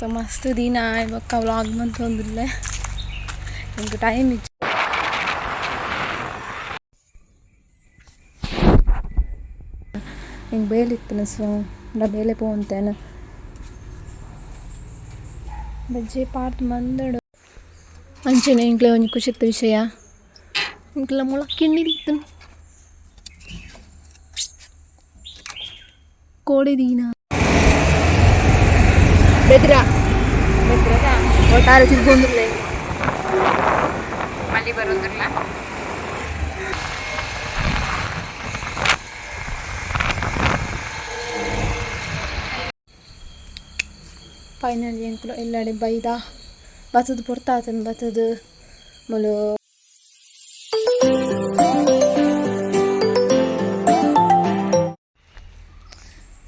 ಸೊ ಮಸ್ತ್ ದಿನ ಆಯ್ ಬೊಕ್ಕ ವ್ಲಾಗ್ ಮಂತೊಂದುಲ್ಲೆ ಎಂಕ್ ಟೈಮ್ ಇಜ್ಜಿ. ಎಂಕ್ ಬೇಲೆ ಇತ್ತಿನ, ಸೊ ಬೇಲೆ ಪೋವೊಂತೇನೆ. ಬಜ್ಜೆ ಪಾಡ್ದ್ ಮಂದೊಡು. ಅಂಚೆನೆ ಎಂಕ್ಲೆ ಒಂಜಿ ಖುಷಿತ ವಿಷಯ, ಎಂಕ್ಲ ಮುಳ ಕಿನ್ನಿ ಇತ್ತುಂಡು ಕೋಡೆ ದೀನ ಬೆದ್ರ ಒಟ್ಟಾರೆ ತಿರ್ಗೊಂದುಲ್ಲೆ. ಮಲ್ಲಿ ಬರೋದಿಲ್ಲ. ಫೈನಲಿ ಎಂಕುಲು ಎಲ್ಲಡೆ ಬೈದ ಬತ್ತದ ಪೊರ್ತಾತನ್ ಬತ್ತದ ಮುಲು.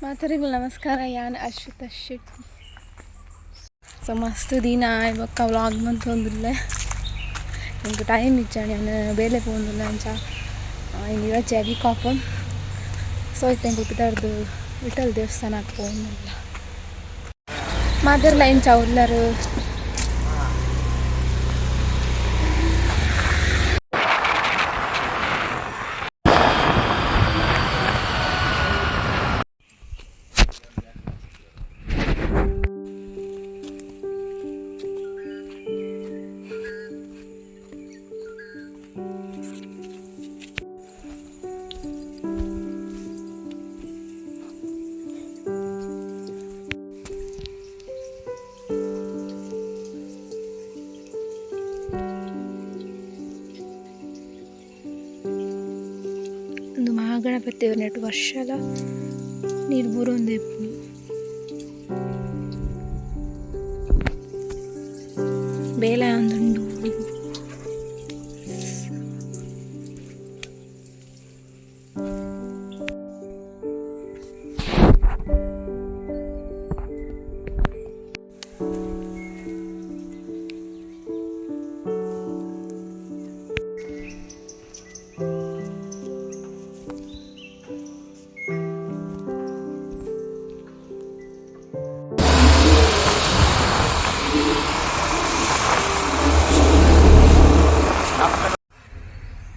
ಮಾತರಿಗಳು ನಮಸ್ಕಾರ, ಯಾನ್ ಅಶ್ವಿತಾ ಶೆಟ್ಟಿ. ಸೊ ಮಸ್ತ್ ದಿನ ಆಯ್ ಬೊಕ್ಕ ವ್ಲಾಗ್ ಮಂತೊಂದುಲ್ಲೆ. ಎಂಕ್ ಟೈಮ್ ಇಜ್ಜಾಂಡ್, ಯಾನ್ ಬೇಲೆ ಪೋವೊಂದುಲ್ಲೆ. ಅಂಚ ಇನಿ ರಜೆ, ವೀಕ್ ಆಫ್. ಸೊ ಇತ್ತೆ ಎಂಕುಲು ಪಿದಡ್ದ್ ವಿಠಲ್ ದೇವಸ್ಥಾನಕ್ಕೆ ಪೋವೊಂದುಲ್ಲ. ಮಾತೆರ್ಲ ಎಂಚ ಉಲ್ಲರು? ಉಂದು ಮಹಾಗಣಪತಿ ದೇವೆರ್ನ ವರ್ಷಲ ನೀರು ಬೂರೊಂದೇ ಇಪ್ಪುಂಡು. ಬೇಲೆ ಆವೊಂದುಂಡು.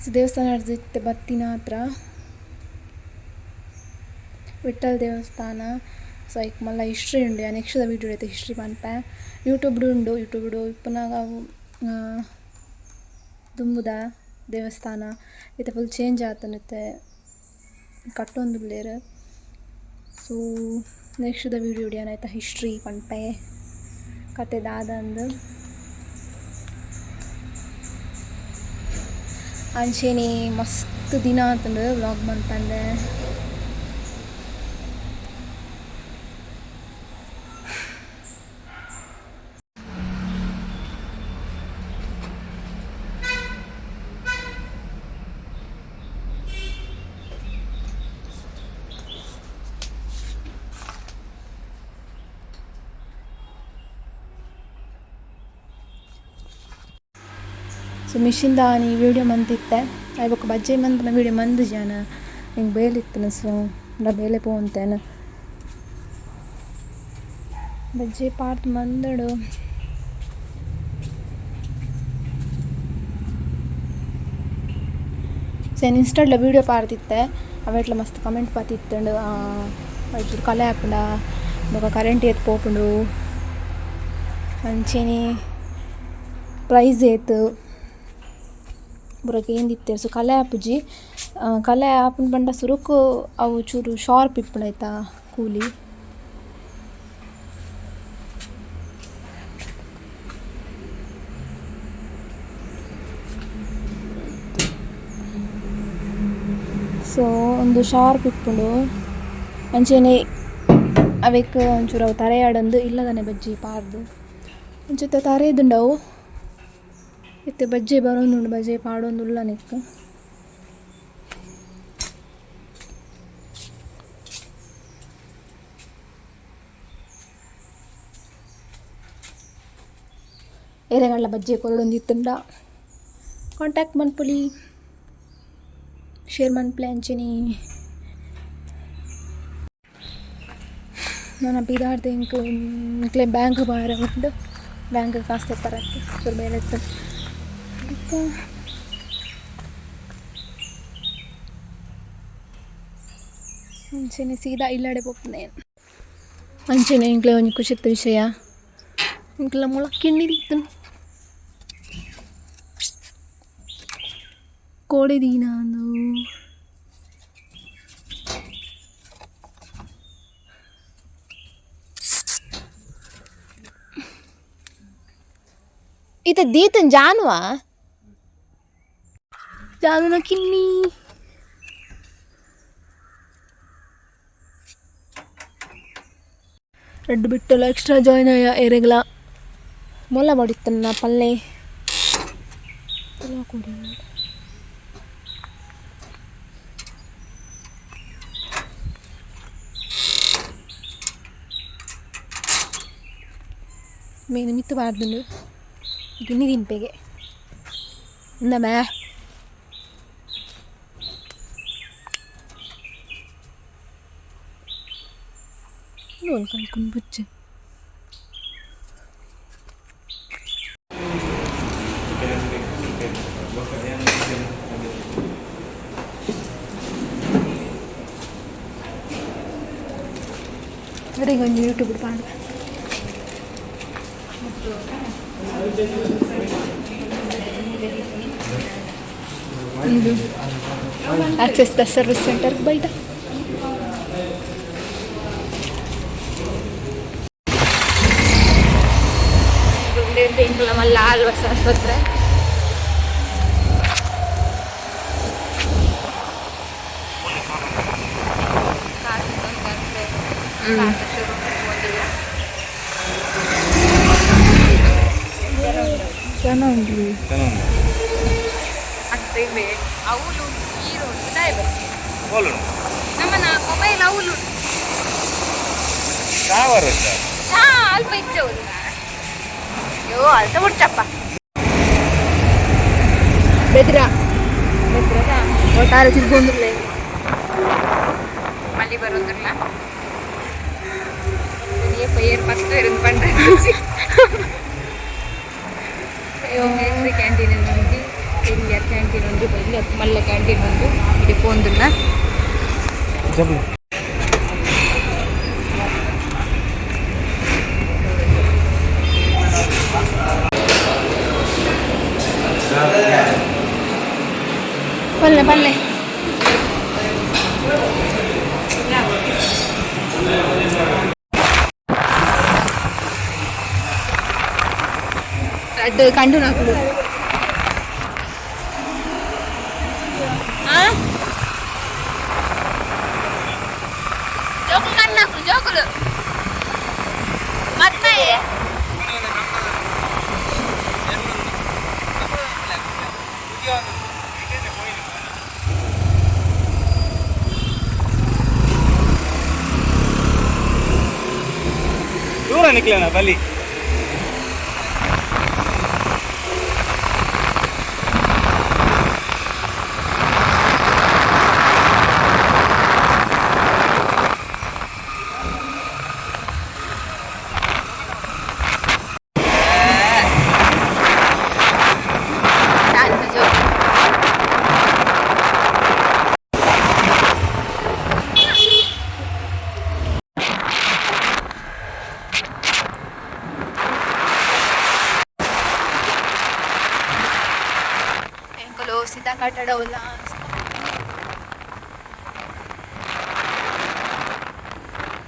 ಸೊ ದೇವಸ್ಥಾನ ಇತ್ತೆ ಬತ್ತಿನ ಹತ್ರ ವಿಠ್ಠಲ್ ದೇವಸ್ಥಾನ. ಸೊ ಐಕ್ ಮಲ್ಲ ಹಿಸ್ಟ್ರಿ ಉಂಡು. ನೆಕ್ಸ್ಟ್ ದ ವೀಡಿಯೋ ಐತೆ ಹಿಸ್ಟ್ರಿ ಪನ್ಪೆ. ಯೂಟ್ಯೂಬ್ಡ್ ಉಂಡು, ಯೂಟ್ಯೂಬ್ಡ್ ಇಪ್ಪುನಗ ಅವು ದುಂಬುದ ದೇವಸ್ಥಾನ ಇತ್ತೆ ಫುಲ್ ಚೇಂಜ್ ಆತುಂಡು, ಇತ್ತೆ ಕಟ್ಟೊಂದುಲ್ಲೆರ್. ಸೊ ನೆಕ್ಸ್ಟ್ ದ ವೀಡಿಯೋ ಯಾನ್ ಐತ ಹಿಸ್ಟ್ರಿ ಪನ್ಪೆ, ಕತೆ ದಾದಂದ್. ಅಂಚೆನೆ ಮಸ್ತ್ ದಿನ ಆತುಂಡು ವ್ಲಾಗ್ ಮನ್ಪಂದೆ. ಸೊ ಮಿಷಿನ್ ದಾನಿ ವೀಡಿಯೋ ಮಂತಿತ್ತೆ. ಆಯ್ ಬೊಕ ಬಜ್ಜೈ ಮನ್ಪುನ ವೀಡಿಯೋ ಮಂದಿಜಿ ಯಾನ್, ಎಂಕ್ ಬೇಲೆ ಇತ್ತಿನ, ಸೊ ಬೇಲೆ ಪೋವೊಂತೇನೆ. ಬಜ್ಜೈ ಪಾಡ್ದ್ ಮಂದೊಡು. ಸೊ ಯಾನ್ ಇನ್ಸ್ಟಾಡ್ಲ ವೀಡಿಯೋ ಪಾಡ್ದಿತ್ತೆ, ಅವೆಟ್ಲ ಮಸ್ತ್ ಕಮೆಂಟ್ ಬತ್ತಿತ್ತುಂಡು. ಒಂಚೂರು ಕಲೆ ಆಪುಂಡ, ಬೊಕ ಕರೆಂಟ್ ಏತ್ ಪೋಪುಂಡು, ಅಂಚೆನೆ ಪ್ರೈಸ್ ಏತ್ ಪೂರ ಕೇಂದಿತ್ತೆರ್. ಸೊ ಕಲೆ ಆಪುಜಿ. ಕಲೆ ಆಪುಂಡು ಪಂಡ ಸುರುಕು ಅವು ಚೂರು ಶಾರ್ಪ್ ಇಪ್ಪುಂಡು ಐತ ಕೂಲಿ. ಸೊ ಉಂದು ಶಾರ್ಪ್ ಇಪ್ಪುಂಡು. ಅಂಚೆನೆ ಅವೆಕ್ ಒಂಚೂರು ಅವು ತರೆಯಾಡಂದು ಇಲ್ಲದನೆ ಬಜ್ಜಿ ಪಾಡ್ದ್ ಅಂಚ ತರೆದುಂಡು ಅವು. ಇತ್ತೆ ಬಜ್ಜೆ ಬರೊಂದುಂಡು, ಬಜ್ಜೆ ಪಾಡೊಂದುಲ್ಲ ನೆಕ್ಕ್. ಏರೆಗಳ್ಳ ಬಜ್ಜೆ ಕೊರೊಡೊಂದಿತ್ತುಂಡ ಕಾಂಟ್ಯಾಕ್ಟ್ ಮನ್ಪೊಲಿ, ಶೇರ್ ಮನ್ಪುಲೆ. ಅಂಚೆನೆ ನಾನು ಪಿದಾಡ್ದು ಎಂಕ್ ನಿಕ್ಲೆ ಬ್ಯಾಂಕ್ ಪೋಯೆರೆ ಉಂಡು. ಬ್ಯಾಂಕ್ ಕಾಸು ತೆಪ್ಪರಕ್ಕೆ ಚೂರು ಬೇಲೆ ಇತ್ತು. ಬೊಕ್ಕ ಅಂಚೆನೆ ಸೀದಾ ಇಲ್ಲಡೆ ಪೋಪುನೆ. ಅಂಚೆನೆ ಎಂಕ್ಲೆ ಒಂಜಿ ಖುಷಿತ ವಿಷಯ, ಎಂಕ್ಲ ಮುಳ ಕಿನ್ನಿ ಇತ್ತು ಕೋಡೆ ದೀನ ಅಂದು. ಇತ್ತೆ ದೀತನ್ ಜಾನುವಾ ಜಾನುನ ಕಿನ್ನಿ. ರಡ್ಡ್ ಬಿಟ್ಟಲ್ಲ ಎಕ್ಸ್ಟ್ರಾ ಜಾಯ್ನ್ ಆಯ ಎರೆಗ್ಲ ಮೊಲ್ಲ ಬಡಿತನ್ನ ಪಲ್ಲೆ ಕೊಡಿ. ಮೇನ್ ಮಿತ್ತು ಬಾರ್ದುಂಡು ಗಿನ್ನಿ ತಿನ್ಪೆಗೆ ಇಂದಮೇ. ಕಲ್ಕೊಂಡು ಬುಚ್ಚೆ. ಒಂಜಿ ಯೂಟ್ಯೂಬ್ ಪಾಡ್ವೆ. ಇದು ಆಕ್ಸೆಸ್ the service centre ಬೈಟ. ಮಲ್ಲ ಆಳ್ವಾಸ್ ಆಸ್ಪತ್ರೆ. ಜನ ಉಂಟು. ಅವಳು ಹೀರೋ ನಮ್ಮನ ಮೊಬೈಲ್ ಅವಳು. ಹಾ, ಅಲ್ಪ ಇಚ್ಚವಳು. ಅಯ್ಯೋ, ಅಲ್ತ ಮುಡ್ಚಪ್ಪ. ಬೆದ್ರ ಒಟ್ಟಾರೆ ತಿರ್ಗೊಂದಿಲ್ಲ. ಮಲ್ಲಿ ಬರೋದಿಲ್ಲ. ಏರ್ ಪತ್ತು ಇருந்து ಪಂಡ್ರೆ ಕ್ಯಾಂಟೀನ್ ಉಂಟು, ಇಂಡಿಯಾ ಕ್ಯಾಂಟೀನ್ ಉಂಟು, ಇಲ್ಲಿ ಮಲ್ಲ ಕ್ಯಾಂಟೀನ್ ಉಂಟು. ಇಲ್ಲಿ ಪೋಂದುಲ್ಲ. ಪಲ್ಲೆ ಪಲ್ಲೆ. ರಡ್ಡ್ ಕಂಡು ನಾಕುಲು. ಜೋಕುಲು ಕಣ್ಣಾಕು ಜೋಕುಲು ಮತ್ತೆ. ದೂರ ನಿಕ್ಲೇನ ಬಲಿ. ಎಂಕುಲು ಸೀತಾ ಕಟ್ಟಡ ಉಲ್ಲ.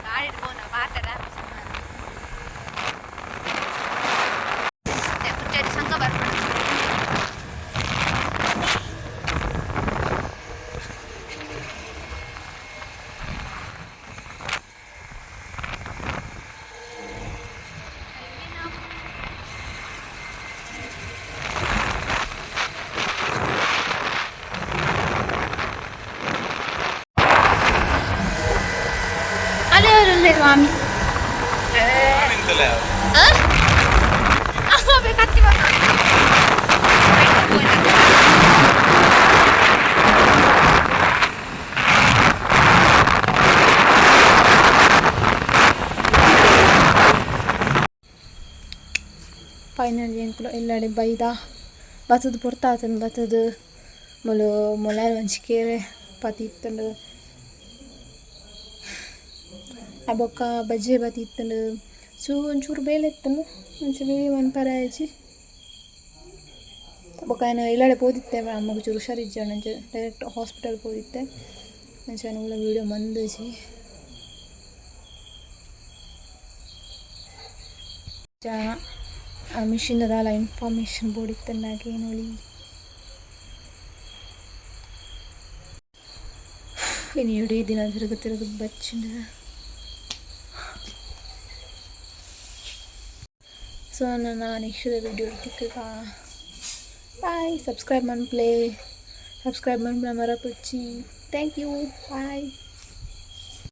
ಗಾಡಿ ಪೋನ ಮಾತಾಡ ಸಂಘ ಬರ್ಪಣ. ಅಲ್ಲೇ ಉಲ್ಲೆರ್ ಮಾಮಿ. ಕತ್ತಿ. ಫೈನಲಿ ಎಂಕುಲು ಇಲ್ಲಡೆ ಬೈದ. ಬತ್ತುದು ಪೊರ್ತಾತುಂಡು ಬತ್ತುದು ಮುಲು ಮೊಲಾರ್ ಒಂಜಿ ಕೇರೆ ಪತ್ತಿತ್ತುಂಡು. ಆ ಬೊಕ್ಕ ಬಜ್ಜೆ ಬತ್ತಿತ್ತುಂಡು. ಸೊ ಒಂಚೂರು ಬೇಲೆ ಇತ್ತುಂಡು, ಅಂಚ ವೀಡಿಯೋ ಮನ್ಪರೆ ಆಯಿಜಿ. ಬೊಕ್ಕ ಯಾನ್ ಇಲ್ಲಡೆ ಪೋದಿತ್ತೆ, ಅಮ್ಮಗ್ ಚೂರು ಹುಷಾರಿಜ್ಜಂಡ್, ಅಂಚ ಡೈರೆಕ್ಟ್ ಹಾಸ್ಪಿಟಲ್ ಪೋದಿತ್ತೆ. ಅಂಚ ಯಾನ್ ಒಲ್ಲ ವೀಡಿಯೋ ಮಂದಿಜಿ. ಆ ಮಿಷಿನ್ ದಾಲ ಇನ್ಫಾರ್ಮೇಶನ್ ಬೋಡಿತ್ತುಂಡ ಕೇನೊಲಿ. ಇನಿ ಇಡೀ ದಿನ ತಿರುಗು ತಿರುಗು ಬಚ್ಚಿಂಡ್. ಸೊ ನನ್ನ ನೆಕ್ಸ್ಟ್ ವಿಡಿಯೋ ತಿಕ್ಕುಗ. ಬಾಯ್. ಸಬ್ಸ್ಕ್ರೈಬ್ ಮನ್ಪುಲೆ, ಸಬ್ಸ್ಕ್ರೈಬ್ ಮನ್ಪುನ ಮರಪೊಚ್ಚಿ. Thank you, bye.